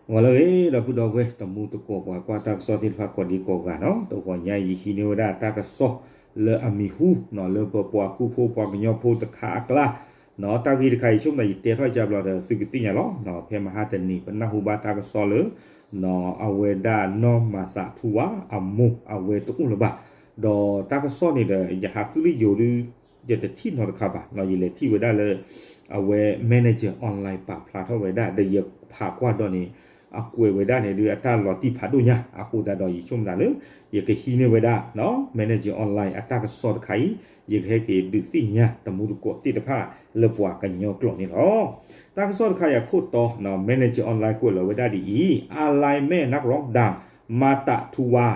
ဂီၤလၢအဂ့ၤ ဒီပုၢ်ဒီဝဲၢ် တမူတကိး ပှၤကွၢ်တၢ်ကစီၣ်သ့ၣ်တဖၣ် ကိးဒံကိးဂၤနီၤ, တဂီၤညါအံၤ ယဟံးန့ၢ်ဝဲဒၣ်တၢ်ကစီၣ်လၢအမံၤဟူနီၤ လၢပပှၤကူၣ်ဖိပှၤကညီဖိတခါအကျါ တၢ်ဂ့ၢ်တခါအံၤ ဆိကမိၣ်သးယတဲထီၣ်ကဘျီဒီး သုကသ့ၣ်ညါလီၤ. ဖဲမဟါတနံၤ ပနၢ်ဟူဘၣ်တၢ်ကစီၣ်လၢ အဝဲဒၣ်နီၢ်မၤသးထူဝါ အမိၢ်အဝဲတအိၣ်လၢၤဘၣ်. ဒီးတၢ်ကစီၣ်န့ၣ်ဒီး ယဟးဃုလၢယိၤဒု ယတထံၣ်နီတခါဘၣ်နီၤ, ယလဲၤထံၣ်ဝဲဒၣ်လၢ အဝဲ manager online ပာ်ဖျါထီၣ်ဝဲဒၣ် ဒီးယဖးကွၢ်ဒီးန့ၣ် အကွဲးဝဲဒၣ်န့ၣ်ဒုး အတၢ်လီၤတံၢ်ဖးဒိၣ်ညါ, အဃိသတးဒီး ယဆိကမိၣ်သးလၢ ယကဟံးန့ၢ်ဝဲဒၣ် manager online အတၢ်ကစီၣ်တခါအံၤ ယကဟဲက့ၤဒုးသ့ၣ်ညါတမူတကိးသ့ၣ်တဖၣ်လၢပှၤကညီကျိာ်န့ၣ်လီၤ. တၢ်ကစီၣ်တခါအံၤအခိၣ်တီ manager online ကွဲးလီၤဝဲဒၣ်ဒ်အံၤ, အလါမဲၣ်နကရီဒၣ် မၤသးထူဝါ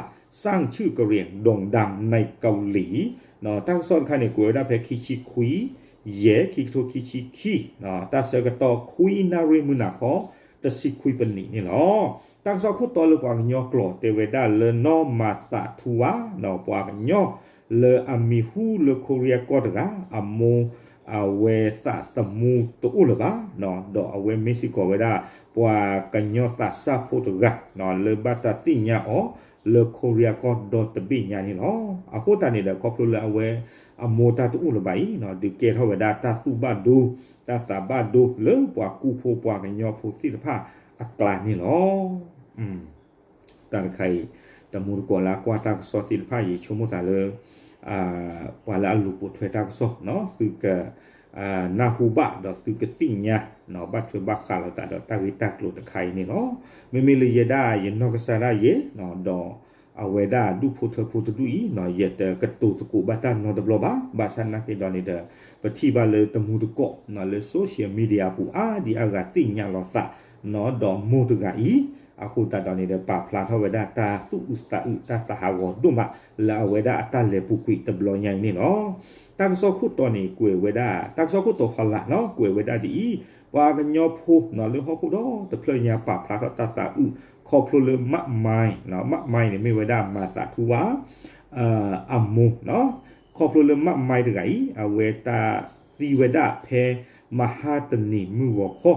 စၣ်ဆူၣ်ကရံး ဒိၣ်ဒၣ် နံၣ်ကဝလံၤ တၢ်ကစီၣ်တခါန့ၣ် ကွဲးဝဲဒၣ်ဖဲခံဆံခွံ ယဲၢ် ခံကထိခံဆံခံ တၢ်ဆၢကတီၢ် ခွံနၣ်ရံၣ်မုၢ်နၤခီ တဆံခွံပနံးန့ၣ်လီၤ. တၢ်ကစီၣ်ခိၣ်တီလၢပှၤကညီကျိာ်တဲဝဲဒၣ်လၢနီၢ်မၤသးထူဝါ ပှၤကညီလၢအမံၤဟူလၢခိရံယါကီၢ်တဂၤ အမိၢ် အဝဲသးသမူတအိၣ်လၢၤဘၣ်, ဒီးအဝဲမ့ၢ်စ့ၢ်ကီးဝဲဒၣ် ပှၤကညီသးစၢ်ဖိတဂၤ လၢဘၣ်တၢ်သ့ၣ်ညါအီၤ လၢခိရံယါကီၢ်ဒီတဘ့ၣ်ညါန့ၣ်လီၤ. အဃိသတးန့ၣ်ဒီး ခီဖျိလၢအဝဲအမိၢ်တၢ်တအိၣ်လၢၤဘၣ်အံၤ ဒုးကဲထီၣ်ဝဲဒၣ်တၢ်သူၣ်ဘၣ်ဒိ တၢ်သးဘၣ်ဒိလၢပှၤကူၣ်ဖိပှၤကညီဖိသ့ၣ်တဖၣ်အကျါန့ၣ်လီၤ. တၢ်တခါအံၤ တမူတကိးလၢအကွၢ်တၢ်ကစီၣ်သ့ၣ်တဖၣ်အံၤ ဆိကမိၣ်သးလၢ ပှၤလၢအလူၤပိာ်ထွဲတၢ်ကစီၣ် သုက နၢ်ဟူဘၣ်ဒီးသုကသ့ၣ်ညါ ဘၣ်ထွဲဘၣ်ဃးလိာ်သးဒီးတၢ်ဂ့ၢ်တၢ်ကျိၤတခါအံၤန့ၣ်လီၤ. မ့မ့ၢ်လၢယဲဒၣ်ယနီၢ်ကစၢ်ဒၣ်ယဲ ဒီးအဝဲဒၣ်ဒူၣ်ဖိထၢဖိတဒူၣ်အံၤ ယတကတိၤသကိးဘၣ်တၢ်နီတဘျီဘၣ်. ဘၣ်ဆၣ်နာ်က့ဒီးန့ၣ်ဒီး ပထံၣ်ဘၣ်လၢတမူတကိး လၢ social media အပူၤအါဒံအါဂၤသ့ၣ်ညါလီၤသး ဒီးမိၢ်တဂၤအံၤ အဃိသတးဒီးန့ၣ်ဒီး ပာ်ဖျါထီၣ်ဝဲဒၣ်တၢ်သူၣ်အုးသးအုး တၢ်သးဟးဂီၤဒိၣ်မး လၢအဝဲဒၣ်အတၢ်လဲၤပူၤကွံာ်တဘျီညါအံၤန့ၣ်လီၤ. တၢ်ကစီၣ်ခိၣ်တီန့ၣ် ကွဲးဝဲဒၣ် တၢ်ကစီၣ်ခိၣ်တီဖီလာ် ကွဲးဝဲဒၣ်ဒ်အံၤ, ပှၤကညီဖိလၢဟီၣ်ခိၣ်ဒီတဖျၢၣ်ညါ ပာ်ဖျါထီၣ်တၢ်သးအုး ခီဖျိလၢမးမါ မးမါန့ၣ်မ့ၢ်ဝဲဒၣ်မၤသးထူဝါ အမိၢ် ခီဖျိလၢမးမါတဂၤအံၤ အဝဲတၢ်သံဝဲဒၣ်ဖဲမဟါတနံၤမုၢ်ဂီၤခီ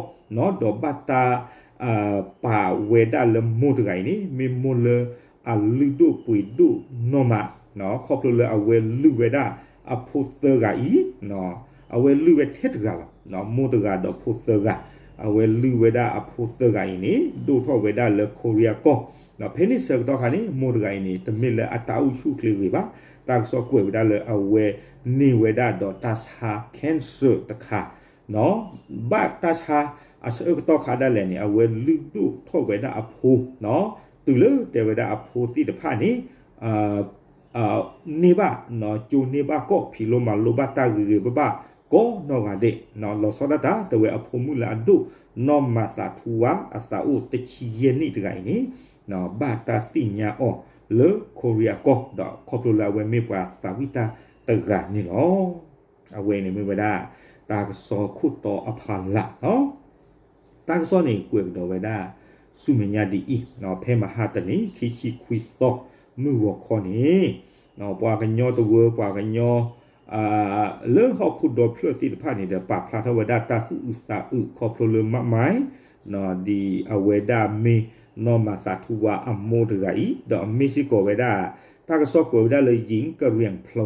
ဒီးဘၣ်တၢ် ပာ်ဝဲဒၣ်လၢမိၢ်တဂၤအံၤန့ၣ် မ့ၢ်မိၢ်လၢအလုၢ်ဒိၣ်ပှ့ၤဒိၣ်နီၢ်မး ခီဖျိလၢအဝဲလုၢ်ဝဲဒၣ်အဖိသၢဂၤအံၤ အဝဲလုၢ်ဝဲထဲတဂၤလီၤ. မိၢ်တဂၤဒီးဖိသၢဂၤ အဝဲလုၢ်ဝဲဒၣ်အဖိသၢဂၤအံၤန့ၣ် ဒိၣ်ထီၣ်ဝဲဒၣ်လၢခိရံယါကီၢ် ဖဲန့ၣ်ဆၢကတီၢ်ခါန့ၣ် မိၢ်တဂၤအံၤန့ၣ် တမ့ၢ်လၢအတၢ်အိၣ်ဆူၣ်အိၣ်ချ့ဂ့ၤဘၣ်. တၢ်ကစီၣ်ကွဲးဝဲဒၣ်လၢအဝဲန့ၢ်ဝဲဒၣ်ဒီးတၢ်ဆါ cancer တခါ ဘၣ်တၢ်ဆါအဆၢကတီၢ်ခါဒၣ်လဲာ်န့ၣ် အဝဲလုၢ်ဒိၣ်ထီၣ်ဝဲဒၣ်အဖိ တုၤလၢတဲဝဲဒၣ်အဖိသ့ၣ်တဖၣ်န့ၣ် န့ၢ်ဘၣ် ကၠိန့ၢ်ဘၣ်ကီၢ် ဖံးလိမၤလိဘၣ်တၢ်ဂ့ၤဂ့ၤဘၣ်ဘၣ်ကိးနီၢ်ဂၤဒဲး လီၤဆီဒၣ်တၢ် တဲဝဲအဖိမုၣ်လၢအဒိၣ် နီၢ်မၤသးထူဝါ အသးအိၣ်တဆံယဲၢ်နံၣ်တဂၤအံၤန့ၣ် ဘၣ်တၢ်သ့ၣ်ညါအီၤလၢခိရံယါကီၢ် ဒီးခီဖျိလၢအဝဲမ့ၢ်ပှၤသးဝံၣ်တၢ်တဂၤန့ၣ်လီၤ. အဝဲန့ၣ်မ့ၢ်ဝဲဒၣ် တၢ်ကစီၣ်ခိၣ်တီအဖီလာ်လီၤ. တၢ်ကစီၣ်န့ၣ်ကွဲးကဒီးဝဲဒၣ် ဆူမဲာ်ညါဒ်အံၤ, ဖဲမဟါတနံၤ ခံဆံခွံသီ မုၢ်ဂီၤခီန့ၣ် ပှၤကညီတဝၢ ပှၤကညီ လၢဟီၣ်ခိၣ်ဒီဖျၢၣ်သ့ၣ်တဖၣ်န့ၣ်ဒီး ပာ်ဖျါထီၣ်ဝဲဒၣ်တၢ်သူၣ်အုးသးအုး ခီဖျိလၢမးမါ ဒ်အဝဲဒၣ်မ့ၢ်နီၢ်မၤသးထူဝါအမိၢ်တဂၤအံၤ ဒီးအမ့ၢ်စ့ၢ်ကီးဝဲဒၣ် တၢ်ကစီၣ်ကွဲးဝဲဒၣ်လၢ ယံၤကရံၣ်ဖျိ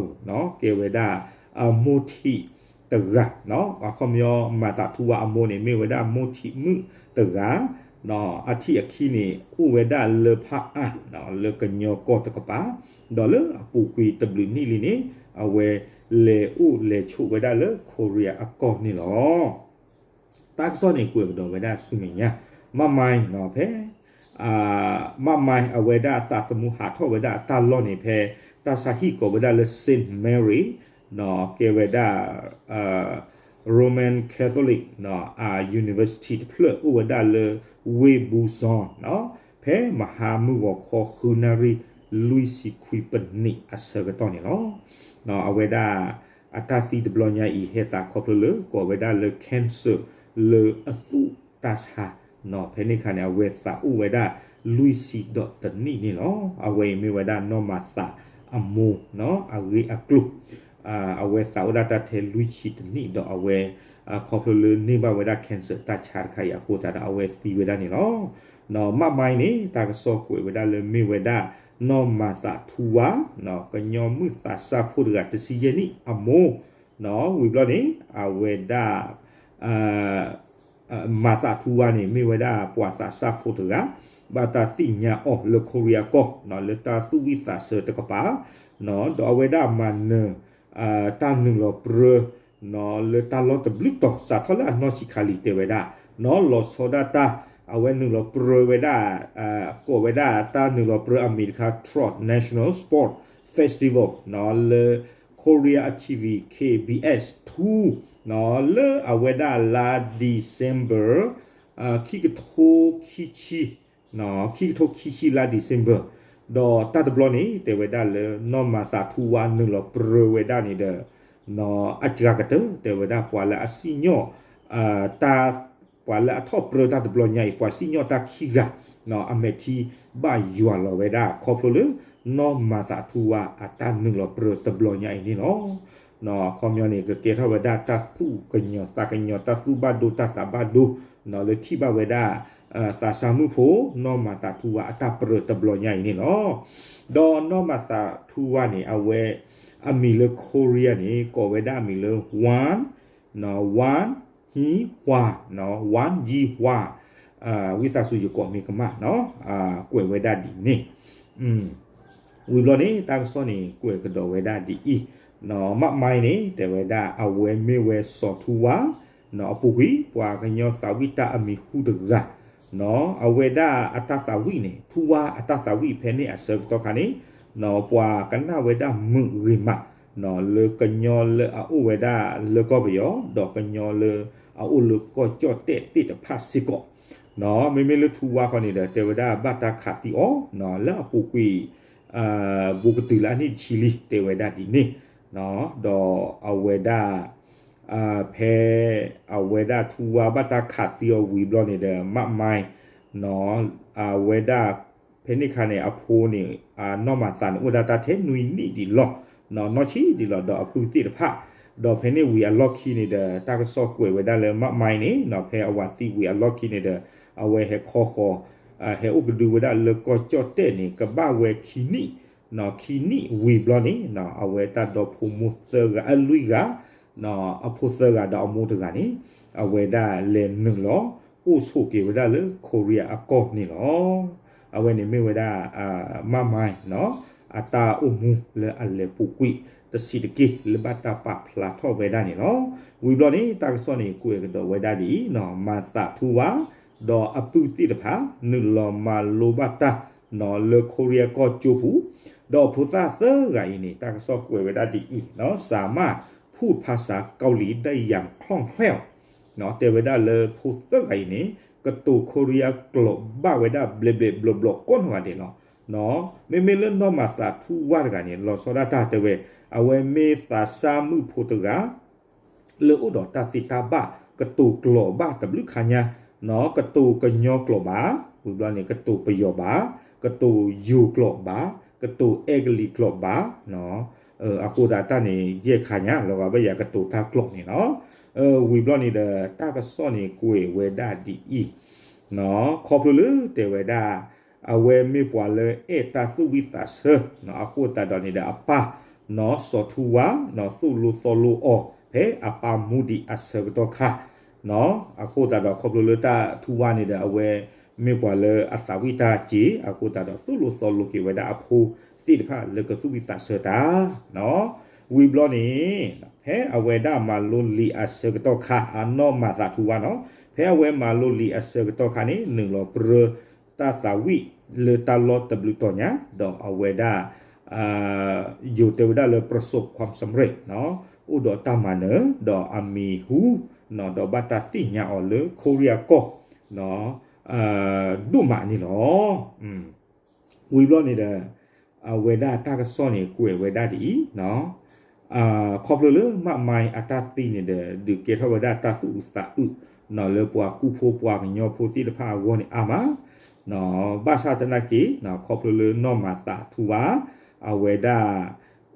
ကဲဝဲဒၣ် အမိၢ်ထံးတဂၤ အခီပညီ မၤသးထူဝါအမိၢ်န့ၣ် မ့ၢ်ဝဲဒၣ်မိၢ်ထံးမုၣ်တဂၤ အထံၣ်အခံန့ၣ် အိၣ်ဝဲဒၣ်လၢဖးအါ လၢကညီကီၢ်တကပၤ ဒီးလၢအပူၤကွံာ်တဘျုးနံၣ်လံန့ၣ် အဝဲလဲၤအိၣ်လဲၤဆိးဝဲဒၣ်လၢခိရံယါအကီၢ်န့ၣ်လီၤ. တၢ်ကစီၣ်န့ၣ်ကွဲးကဒီးဝဲဒၣ်ဆူမဲာ်ညါ မးမါ ဖဲ မးမါအဝဲဒၣ်အသးသမူဟးထီၣ်ဝဲဒၣ်အတၢ်လီၢ်န့ၣ် ဖဲတၢ်ဆါဟံၣ်ကိးဝဲဒၣ်လၢ Saint Mary ကဲဝဲဒၣ် Roman Catholic University တဖျၢၣ် အိၣ်ဝဲဒၣ်လၢ ဝ့ၢ်ဘူစီၣ် ဖဲမဟါမုၢ်ဂီၤခီ ဃုနၣ်ရံၣ် လွံၢ်ဆံခွံပနံးအဆၢကတီၢ်န့ၣ်လီၤ. အဝဲဒၣ်အတၢ်သံတဘျီညါအံၤ ဟဲသးခီဖျိလၢကိးဝဲဒၣ်လၢ cancer လၢအသူၣ်တၢ်ဆါ ဖဲန့ၣ်အခါန့ၣ် အဝဲသးအိၣ်ဝဲဒၣ်လွံၢ်ဆံဒီးတနံၣ်န့ၣ်လီၤ. အဝဲအံၤမ့ၢ်ဝဲဒၣ်နီၢ်မၤသးအမိၢ် အဂ့ၢ်အကျိၤ အဝဲသးအိၣ်ဒၣ်တၢ်ထဲလွံၢ်ဆံတနံၣ်ဒီးအဝဲ ခီဖျိလၢန့ၢ်ဘၣ်ဝဲဒၣ် cancer တၢ်ဆါတခါအံၤအဃိသတးဒီး အဝဲသံဝဲဒၣ်န့ၣ်လီၤ. နီၢ်မးမါန့ၣ် တၢ်ကစီၣ်ကွဲးဝဲဒၣ်လၢမ့ၢ်ဝဲဒၣ် နီၢ်မၤသးထူဝါ ကညီမုၢ်သးစၢ်ဖိတဂၤ တဆံယဲၢ်နံၣ်အမိၢ်, ဝံၤဘျီန့ၣ် အဝဲဒၣ် မၤသးထူဝါန့ၣ် မ့ၢ်ဝဲဒၣ်ပှၤသးစၢ်ဖိတဂၤ ဘၣ်တၢ်သ့ၣ်ညါအီၤလၢ Korea ကီၢ် လၢတၢ်သူၣ်ဝံၣ်သးဆၢတကပၤ ဒီးအဝဲဒၣ်မၤနၢၤ တၢ်နုာ်လီၤပြၢ လၢတၢ်လီၢ်တဘျုးတီၤ စးထီၣ်လၢအနီၢ်ဆံးခါလံ တဲဝဲဒၣ် နီၢ်လီၤဆီဒၣ်တၢ် အဝဲနုာ်လီၤပြၢဝဲဒၣ် ကိးဝဲဒၣ်တၢ်နုာ်လီၤပြၢအမံၤတခါ Truk National Sport Festival လၢ Korea T V K B S two လၢအဝဲဒၣ်လါ December ခံကထိခံဆံ ခံကထိခံဆံလါ December ဒီးတၢ်တဘျီန့ၣ် တဲဝဲဒၣ်လၢ နီၢ်မၤသးထူဝါနုာ်လီၤပြၢဝဲဒၣ်န့ၣ်ဒီး အစှၤကတၢၢ် တဲဝဲဒၣ်ပှၤလၢအစံၣ်ညီၣ် တၢ် ပှၤလၢအထီၣ်ပြၢတၢ်တဘျီညါအံၤ ပှၤစံၣ်ညီၣ်တၢ်ခံဂၤ အမဲာ်ထံဘၣ်ယွၤလီၤဝဲဒၣ် ခီဖျိလၢ နီၢ်မၤသးထူဝါအတၢ်နုာ်လီၤပြၢတဘျီညါအံၤန့ၣ်လီၤ. အခီပညီန့ၣ် ကကဲထီၣ်ဝဲဒၣ်တၢ်သူၣ်ကညီၤသးကညီၤ တၢ်သူၣ်ဘၣ်ဒိတၢ်သးဘၣ်ဒိ လၢထံၣ်ဘၣ်ဝဲဒၣ် သးစၢ်မုၣ်ဖိ နီၢ်မၤသးထူဝါအတၢ်ပြၢတဘျီညါအံၤန့ၣ်လီၤ. ဒီးနီၢ်မၤသးထူဝါန့ၣ် အဝဲ အမံၤလၢ Korea န့ၣ် ကိးဝဲဒၣ်အမံၤလၢ Won Won Yi Hwa, Won Yi Hwa, ဝံသးစူၤယကိးမ့ၢ်ကမၣ် ကွဲးဝဲဒၣ်ဒ်န့ၣ် ဝံၤဘျီန့ၣ် တၢ်ကစီၣ်န့ၣ် ကွဲးကဒီးဝဲဒၣ်ဒ်အံၤ, မးမါန့ၣ် တဲဝဲဒၣ် အဝဲမ့ၢ်ဝဲစီၤထူဝါ အပူၤကွံာ် ပှၤကညီသးဝံၣ်တၢ်အမံၤဟူတဂၤ, အဝဲဒၣ်အတၢ်သးဝံၣ်န့ၣ် ထူဝါအတၢ်သးဝံၣ်ဖဲန့ၣ်အဆၢကတီၢ်ခါန့ၣ် ပှၤကနၣ်ဝဲဒၣ်မုာ်ဂ့ၤမး လၢကညီလၢအအိၣ်ဝဲဒၣ်လၢကီၢ်ပယီၤ ဒီးကညီလၢအအိၣ်လၢကီၢ်ကၠီၣ်တဲၣ်သ့ၣ်တဖၣ်စ့ၢ်ကီး, မ့မ့ၢ်လၢထူဝါခီန့ၣ်ဒီး တဲဝဲဒၣ်ဘၣ်တၢ်ခးသံအီၤ လၢအပူၤကွံာ် ဘူးကတုၤလၢအနံၣ်တဆံလံ တဲဝဲဒၣ်ဒ်န့ၣ်, ဒီးအဝဲဒၣ် ဖဲအဝဲဒၣ်ထူဝါဘၣ်တၢ်ခးသံအီၤဝံၤဘျီန့ၣ်ဒီး မးမါ အဝဲဒၣ် ဖဲန့ၣ်ခါန့ၣ် အဖိန့ၣ် နီၢ်မၤသးန့ၣ် အိၣ်ဒၣ်တၢ်ထဲနွံနံၣ်ဒံးလီၤ, နီၢ်ဆံးဒံးလီၤ ဒီးအပုၢ်သ့ၣ်တဖၣ်, ဒီးဖဲန့ၣ်ဝံၤအလီၢ်ခံန့ၣ်ဒီး တၢ်ကစီၣ်ကွဲးဝဲဒၣ်လၢမးမါန့ၣ် ဖဲအဝၤသံဝံၤအလီၢ်ခံန့ၣ်ဒီး အဝဲဟဲခီဃီၤ ဟဲအိၣ်ကဒုဝဲဒၣ်လၢကီၢ်ကၠီၣ်တဲၣ်န့ၣ် ကဘၣ်ဝဲခံနံၣ်, ခံနံၣ်ဝံၤဘျီန့ၣ် အဝဲတၢ်ဒီဖိမိၢ်သၢဂၤ အလွံၢ်ဂၤ အဖိသၢဂၤဒီးအမိၢ်တဂၤန့ၣ် အဝဲဒၣ်လဲၤနုာ်လီၤ အိၣ်ဆိးက့ၤဝဲဒၣ်လၢ Korea အကီၢ်န့ၣ်လီၤ. အဝဲန့ၣ်မ့ၢ်ဝဲဒၣ် မးမါ အတၢ်အိၣ်မူလၢအလဲၤပူၤကွံာ်တဆံးတက့ၢ် လၢဘၣ်တၢ်ပာ်ဖျါထီၣ်ဝဲဒၣ်န့ၣ်လီၤ. ဝံၤဘျီန့ၣ် တၢ်ကစီၣ်န့ၣ် ကွဲးကဒီးဝဲဒၣ်ဒ်အံၤ, မၤသးထူဝါ ဒီးအပုၢ်သ့ၣ်တဖၣ် နုာ်လီၤမၤလိဘၣ်တၢ် လၢ Korea ကီၢ်ကၠိပူၤ, ဒီးဖိသၣ်သၢဂၤအံၤန့ၣ် တၢ်ကစီၣ်ကွဲးဝဲဒၣ်ဒ်အံၤ, สามารถพูดภาษาเกาหลีได้อย่างคล่องแคล่ว တဲဝဲဒၣ်လၢဖိသၢဂၤအံၤန့ၣ် ကတိၤ Korea ကျိာ်ဘၣ်ဝဲဒၣ်ဘျဲးဘျဲးဘျီးဘျီးကိးနီၢ်ဂၤဒဲးလီၤ. မ့မ့ၢ်လၢနီၢ်မၤသးထူဝါတဂၤန့ၣ် လီၤဆီဒၣ်တၢ်တဲဝဲ, အဝဲမ့ၢ်သးစၢ်မုၣ်ဖိတဂၤ လၢအိၣ်ဒီးတၢ်သ့တၢ်ဘၣ် ကတိၤကျိာ်ဘၣ်တဘျုးခါညါ, ကတိၤကညီကျိာ်ဘၣ်, ဝံၤဘျီန့ၣ် ကတိၤပယီၤဘၣ်, ကတိၤယိၤကျိာ်ဘၣ်, ကတိၤအဲကလံးကျိာ်ဘၣ်, အဃိသတးတၢ်န့ၣ် ယဲၢ်ခါညါ လီၤဂာ်ဘၣ်ယၤကတိၤတၢ်ကျိာ်န့ၣ်လီၤ. ဝံၤဘျီန့ၣ်ဒီး တၢ်ကစီၣ်န့ၣ်ကွဲးဝဲဒၣ်ဒ်အံၤ, ခီဖျိလၢတဲဝဲဒၣ် အဝဲမ့ၢ်ပှၤလၢအဲၣ်တၢ်သူၣ်ဝံၣ်သးဆၢ အဃိသတးဒီးန့ၣ်ဒီးအပၢ် နီၢ်စီၤထူဝါ နီၢ်သိၣ်လိသီလိအီၤ ဖဲအပၢ်မူဒံးအဆၢကတီၢ်ခါ အဃိသတးဒီးခီဖျိလၢတၢ်ထူဝါန့ၣ်ဒီး အဝဲမ့ၢ်ပှၤလၢအသးဝံၣ်တၢ်စ့ အဃိသတးဒီး သိၣ်လိသီလိက့ၤဝဲဒၣ်အဖိသ့ၣ်တဖၣ်လၢကသူၣ်ဝံၣ်သးဆၢတၢ် ဝံၤဘျီန့ၣ် ဖဲအဝဲဒၣ်မၤလိလံာ်အဆၢကတီၢ်ခါ အနီၢ်မၤသးထူဝါနီၤ ဖဲအဝဲမၤလိလံာ်အဆၢကတီၢ်ခါန့ၣ် နုာ်လီၤပြၢတၢ်သးဝံၣ်လၢတၢ်လီၢ်တဘျုးတီၤညါ ဒီးအဝဲဒၣ် ယိၤတဲဝဲဒၣ်လၢ ประสบความสำเร็จ အိၣ်ဒီးတၢ်မၤနၢၤ ဒီးအမံၤဟူ ဒီးဘၣ်တၢ်သ့ၣ်ညါအီၤလၢ ခိရံယါကီၢ် ဒိၣ်မးန့ၣ်လီၤ. ဝံၤဘျီန့ၣ်ဒီး အဝဲဒၣ်တၢ်ကစီၣ်န့ၣ်ကွဲးဝဲဒၣ်ဒ်အံၤ, ခီဖျိလၢမးမါအတၢ်သံန့ၣ်ဒီး ဒုးကဲထီၣ်ဝဲဒၣ်တၢ်သူၣ်အုးသးအုး လၢပှၤကူၣ်ဖိပှၤကညီဖိသ့ၣ်တဖၣ်အဂီၢ်န့ၣ်အါမး, ဘၣ်ဆၣ်သနာ်က့ ခီဖျိလၢနီၢ်မၤသးထူဝါ အဝဲဒၣ်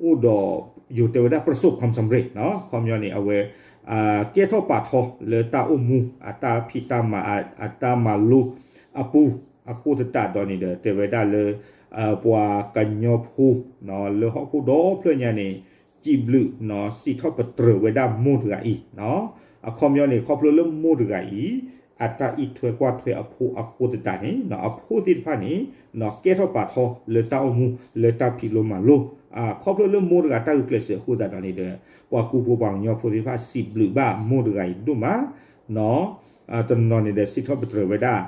အိၣ်ဒီး ယိၤတဲဝဲဒၣ် ประสบความสำเร็จ ခီပညီန့ၣ် အဝဲ ကဲထီၣ်ပာ်ထီလၢတၢ်အိၣ်မူ အတၢ်ဖံးတၢ်မၤ အတၢ်မၤလိအပူၤ အဃိသတးဒီးန့ၣ်ဒီး တဲဝဲဒၣ်လၢ ပှၤကညီဖိ လၢဟီၣ်ခိၣ်ဒီဖျၢၣ်ညါန့ၣ် စံးဘျုး စံးထီၣ်ပတြၢၤဝဲဒၣ်မိၢ်တဂၤအံၤ အခီပညီန့ၣ် ခီဖျိလၢမိၢ်တဂၤအံၤ အတၢ်အံးထွဲကွၢ်ထွဲအဖိအဃိသတးန့ၣ် အဖိသ့ၣ်တဖၣ်န့ၣ် ကဲထီၣ်ပာ်ထီလၢတၢ်အိၣ်မူ လၢတၢ်ဖံးလိမၤလိ ခီဖျိလၢမိၢ်တဂၤတၢ်ဂုာ်ကျဲးစၢးအဃိသတးဒီးန့ၣ်ဒီး ပှၤကူဖိပှၤကညီဖိသ့ၣ်တဖၣ်စံးဘျုးဘၣ်မိၢ်တဂၤအံၤဒိၣ်မး တနီၤန့ၣ်ဒီးစံးထီၣ်ပတြၢၤဝဲဒၣ်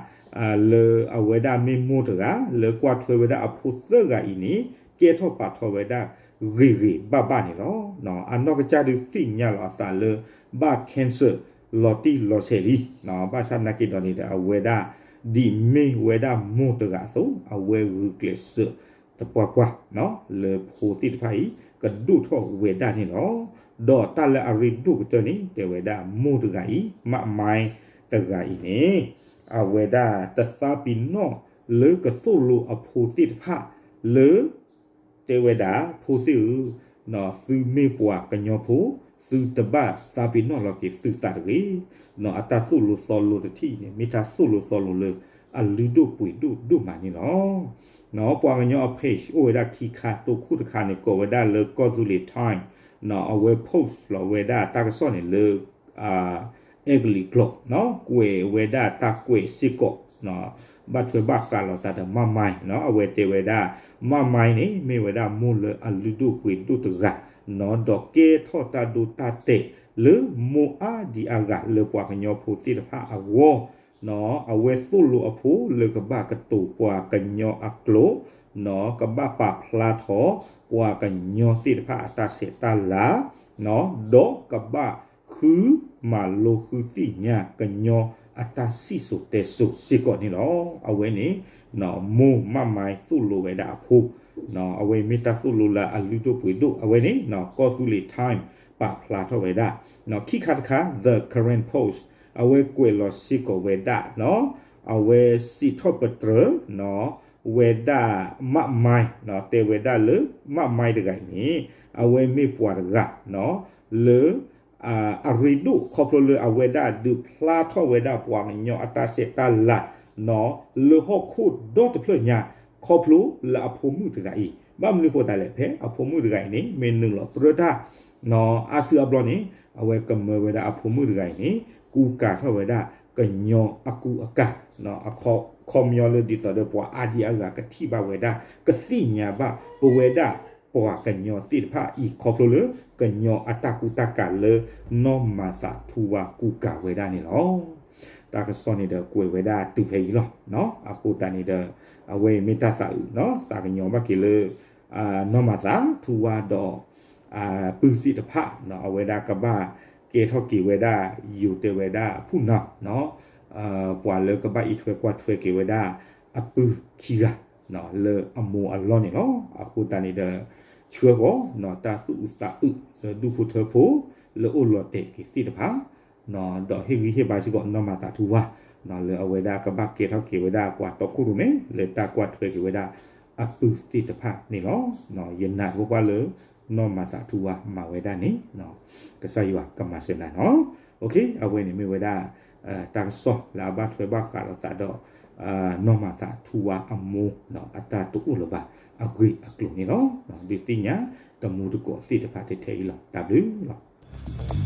လၢအဝဲဒၣ်မ့ၢ်မိၢ်တဂၤ လၢကွၢ်ထွဲဝဲဒၣ်အဖိသၢဂၤအံၤန့ၣ် ကဲထီၣ်ပာ်ထီဝဲဒၣ်ဂ့ၤဂ့ၤဘၣ်ဘၣ်န့ၣ်လီၤ. အနီၢ်ကစၢ်ဒုးသ့ၣ်ညါလီၤအသးလၢ ဘၣ် cancer လီၤတံၢ်လီၤဆဲးလံ ဘၣ်ဆၣ်နာ်က့ဒီးန့ၣ်ဒီး အဝဲဒၣ် ဒ်မ့ၢ်ဝဲဒၣ်မိၢ်တဂၤအသိး အဝဲဂုာ်ကျဲးစၢးတပှၢ်ပှၢ် လၢဖိသ့ၣ်တဖၣ်အံၤ ကဒိၣ်ထီၣ်ဝဲဒၣ်န့ၣ်လီၤ. ဒီးတၢ်လၢအရ့ဒိၣ်ကတၢၢ်န့ၣ် တဲဝဲဒၣ်မိၢ်တဂၤအံၤ မၣ်မါတဂၤအံၤန့ၣ် အဝဲဒၣ်တသးပ့ၤနီၣ်လၢကသိၣ်လိအဖိသ့ၣ်တဖၣ်လၢ တဲဝဲဒၣ် ဖိသ့ၣ်ဧၢ, သုမ့ၢ်ပှၤကညီဖိ, သုတဘၣ်သးပ့ၤနီၣ်လီၤက့ၤသုသးတဂ့ၤ. အတၢ်သိၣ်လိသီလိတထံၣ်အံၤန့ၣ် မ့ၢ်တၢ်သိၣ်လိသီလိလၢအလုၢ်ဒိၣ်ပှ့ၤဒိၣ်ဒိၣ်မးန့ၣ်လီၤ. ပှၤကညီအ page အိၣ်ဝဲဒၣ်ခံခါ တိခိၣ်တခါန့ၣ် ကိးဝဲဒၣ်လၢကီၢ်သူလ့ၤ Time အဝဲ post လီၤဝဲဒၣ်တၢ်ကစီၣ်န့ၣ်လၢ အဲကလံးကျိာ် ကွဲးဝဲဒၣ်တၢ်ကွဲးစ့ၢ်ကီး ဘၣ်ထွဲဘၣ်ဃးလိာ်သးဒီးမၣ်မါ အဝဲတဲဝဲဒၣ် မၣ်မါန့ၣ် မ့ၢ်ဝဲဒၣ်မိၢ်လၢအလုၢ်ဒိၣ်ပှ့ၤဒိၣ်တဂၤ ဒီးကဲထီၣ်တၢ်ဒိတၢ်တဲာ်လၢမိၢ်အါဒံအါဂၤလၢပှၤကညီဖိသ့ၣ်တဖၣ်အဂီၢ် အဝဲသိၣ်လိအဖိလၢကဘၣ်ကတိၤပှၤကညီအကျိာ် ကဘၣ်ပာ်ဖျါထီၣ်ပှၤကညီသ့ၣ်တဖၣ်အတၢ်ဆဲးတၢ်လၤ ဒီးကဘၣ်ဃုမၤလိဃုသ့ၣ်ညါကညီအတၢ်စံၣ်စိၤတဲစိၤစ့ၢ်ကီးန့ၣ်လီၤ. အဝဲန့ၣ် မိၢ်မၣ်မါသိၣ်လိဝဲဒၣ်အဖိ အဝဲမ့ၢ်တၢ်သိၣ်လိလၢအလုၢ်ဒိၣ်ပှ့ၤဒိၣ် အဝဲန့ၣ် ကီၢ်သူလ့ၤ Time ပာ်ဖျါထီၣ်ဝဲဒၣ် ခံခါတခါ The Karen Post အဝဲကွဲးလီၤစ့ၢ်ကီးဝဲဒၣ် အဝဲစံးထီၣ်ပတြၢၤ ဝဲဒၣ်မၣ်မါ တဲဝဲဒၣ်လၢမၣ်မါတဂၤအံၤန့ၣ် အဝဲမ့ၢ်ပှၤတဂၤ လၢ အရ့ဒိၣ်ခီဖျိလၢအဝဲဒၣ်ဒုးဖျါထီၣ်ဝဲဒၣ်ပှၤကညီအတၢ်ဆဲးတၢ်လၤ လၢဟီၣ်ခိၣ်ဒီတဖျၢၣ်ညါ ခီဖျိလၢအဖိမုၣ်တဂၤအံၤ ဘၣ်မနုၤဃိသတးလဲၣ် ဖဲအဖိမုၣ်တဂၤအံၤန့ၣ် မ့ၢ်နုာ်လီၤပြၢတၢ် အါစုအါဘျီန့ၣ် အဝဲကမၢဝဲဒၣ်အဖိမုၣ်တဂၤအံၤန့ၣ် ကူကၤထီၣ်ဝဲဒၣ်ကညီအကူအကၤ အခီပညီလၢဒ်သိးဒီးပှၤအါဒံအါဂၤကထံၣ်ဘၣ်ဝဲဒၣ် ကသ့ၣ်ညါဘၣ်ပဝဲဒၣ်ပှၤကညီသ့ၣ်တဖၣ်အံၤ ခီဖျိလၢကညီအတၢ်ကူတၢ်ကၤလၢ နီၢ်မၤသးထူဝါကူကၤဝဲဒၣ်န့ၣ်လီၤ. တၢ်ကစီၣ်န့ၣ်ဒီးကွဲးဝဲဒၣ်တုၤဖဲအံၤလီၤ. အဃိသတးန့ၣ်ဒီး အဝဲအံၤမ့ၢ်တၢ်သးအုး သးကညီၤဘၣ်က့ၤလၢ နီၢ်မၤသးထူဝါဒီး ပုၢ်သ့ၣ်တဖၣ် အဝဲဒၣ်ကဘၣ်ကဲထီၣ်က့ၤဝဲဒၣ် ယိၤတဲဝဲဒၣ်ဖုၣ်နၤ ပှၤလၢကဘၣ်အံးထွဲကွၢ်ထွဲက့ၤဝဲဒၣ် အပုၢ်ခံဂၤ လၢအမိၢ်အလီၢ်န့ၣ်လီၤ. အဃိသတးန့ၣ်ဒီး ဆှၢဃီၤ တၢ်သူၣ်အုးသးအုး လၢဒူၣ်ဖိထၢဖိ လၢအိၣ်လီၤတဲာ်က့ၤသ့ၣ်တဖၣ် ဒီးဟ့ၣ်ဂံၢ်ဟ့ၣ်ဘါစ့ၢ်ကီးနီၢ်မၤသးထူဝါ လၢအဝဲဒၣ်ကဘၣ်ကဲထီၣ်က့ၤဝဲဒၣ်ပှၤတီခိၣ်ရိၣ်မဲ လၢတၢ်ကွၢ်ထွဲက့ၤဝဲဒၣ် အပုၢ်သ့ၣ်တဖၣ်န့ၣ်လီၤ. ယနာ်သပှၢ်ပှၢ်လၢ နီၢ်မၤသးထူဝါမၤဝဲဒၣ်န့ၣ် ကစၢ်ယွၤကမၤစၢၤနၤနီၤ. အဝဲန့ၣ်မ့ၢ်ဝဲဒၣ် တၢ်ကစီၣ်လၢအဘၣ်ထွဲဘၣ်ဃးလိာ်သးဒီး နီၢ်မၤသးထူဝါအမိၢ် အတၢ်တအိၣ်လၢၤဘၣ်အဂ့ၢ်အကျိၤန့ၣ်လီၤ. ဒုးသ့ၣ်ညါတမူတကိးသ့ၣ်တဖၣ်ထဲထဲအံၤလီၤ. တၢ်ဘျုးလီၤ.